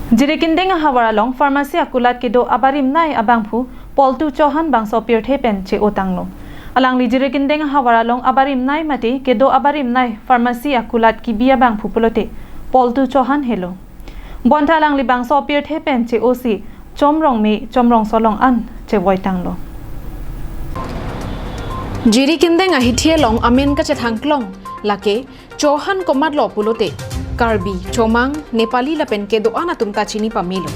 Jirikindeng hawaralong pharmacy akulat kedo abarim nai abangphu Poltu Chauhan bangso pirthe pen che otanglo. Alangli jirikindeng hawaralong abarim nai mate kedo abarim nai pharmacy akulat ki bia bangphu pulote Poltu Chauhan hello. Bonta alangli bangso pirthe pen che osi chomrong me chomrong solong an che voitanglo. Jirikindeng ahithie long amen ka che thangklong lake Chauhan komat lo pulote Karbi, Chomang, Nepali lapen ke doana tumta chini pamilo.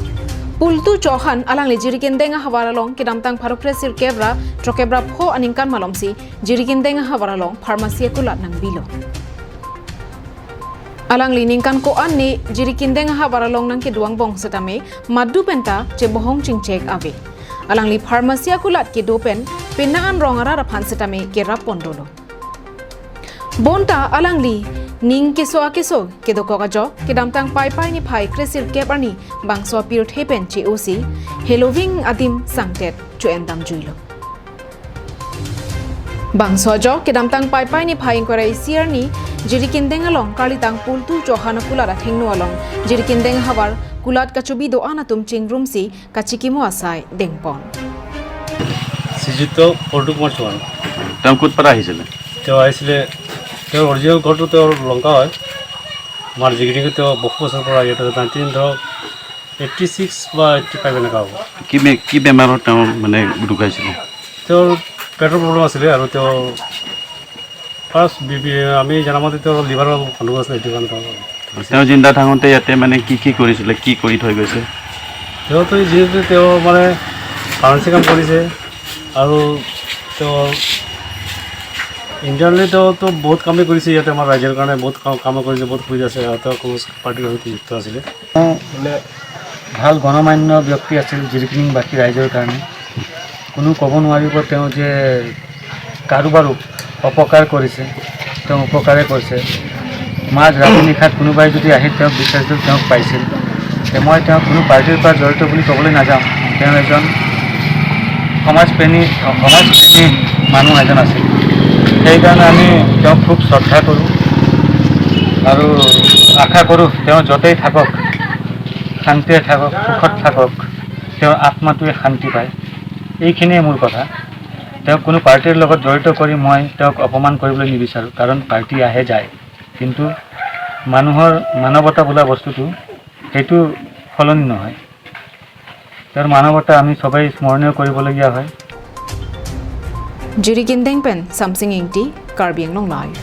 Pultu Chauhan alang le jirikindeng hawaralong kidamtang pharopresir kebra trokebra pho aningkan malomsi jirikindeng hawaralong pharmacy kulat nang bilo. Alang li ningkan ko an ni jirikindeng hawaralong nang ke duang bong setame maddu penta che bohong chingchek ave. Alang li pharmacy kulat ke dopen pinaan rongara raphan setame ke rap pondolo. Bonta alang li ning keso akeso kedo kogajo kedamtang pai pai ni phai kresir kepani bangso pir thepen che osi heloving adim sangtet chu endam juilo bangso jo kedamtang pai pai ni phai kore isiar ni jirikindeng along kalitang pultu Chauhan kulara thengno along jirikindeng hawar kulat kachubi do ana tumching rumsi kachikimo asai dengpon শ্ৰীযুক্ত পল্টু কুমাৰ চৌহান। তেওঁ ক'ত পৰা আহিছিলে? তেওঁ আহিছিলে, তেওঁৰ original ঘৰটো তেওঁৰ লংকা হয়। আমাৰ জিগিৰিঙত তেওঁ বহু বছৰৰ পৰা ইয়াত আছে, 19 ধৰক 86 বা 85 এনেকুৱা হ'ব। কি বেমাৰত তেওঁ মানে ঢুকাইছিলে? তেওঁৰ পেটৰ প্ৰব্লেম আছিলে আৰু তেওঁ ফাৰ্ষ্ট আমি জনামতে তেওঁৰ লিভাৰৰ সন্দেহ আছিলে, সেইটো কাৰণে তেওঁ তেওঁ জিন্দা থাকোঁতে ইয়াতে মানে কি কি কৰিছিলে, কি কৰি থৈ গৈছে? তেওঁতো যিহেতু তেওঁ মানে ফাৰ্মাচী কাম কৰিছে আৰু তেওঁ ইণ্টাৰনেলি তেওঁতো বহুত কামেই কৰিছে ইয়াতে, আমাৰ ৰাইজৰ কাৰণে বহুত কাম কৰিছে, বহুত সুবিধা আছে আৰু তেওঁ কংগ্ৰেছ পাৰ্টীৰ সৈতে যুক্ত আছিলে। বোলে ভাল গণমান্য ব্যক্তি আছিল জিৰিকিনিংবাসী ৰাইজৰ কাৰণে। কোনো ক'ব নোৱাৰিব তেওঁ যে কাৰোবাৰ অপকাৰ কৰিছে, তেওঁ উপকাৰে কৰিছে। মাজ ৰাতি নিশাত কোনোবাই যদি আহি তেওঁক বিচাৰিছিল, তেওঁক পাইছিল। মই তেওঁক কোনো পাৰ্টীৰ পৰা জড়িত বুলি ক'বলৈ নাযাওঁ। তেওঁ এজন সমাজপ্ৰেমী মানুহ এজন আছিল। সেইকাৰণে আমি তেওঁক খুব শ্ৰদ্ধা কৰোঁ আৰু আশা কৰোঁ তেওঁ য'তেই থাকক শান্তিৰে থাকক, সুখত থাকক, তেওঁৰ আত্মাটোৱে শান্তি পায়। এইখিনিয়ে মোৰ কথা। তেওঁক কোনো পাৰ্টীৰ লগত জড়িত কৰি মই তেওঁক অপমান কৰিবলৈ নিবিচাৰোঁ, কাৰণ পাৰ্টী আহে যায়, কিন্তু মানুহৰ মানৱতা বোলা বস্তুটো সেইটো সলনি নহয়। তেওঁৰ মানৱতা আমি চবেই স্মৰণীয় কৰিবলগীয়া হয়। Jirikindeng pen Samsing Ingti, Karbi Anglong Live.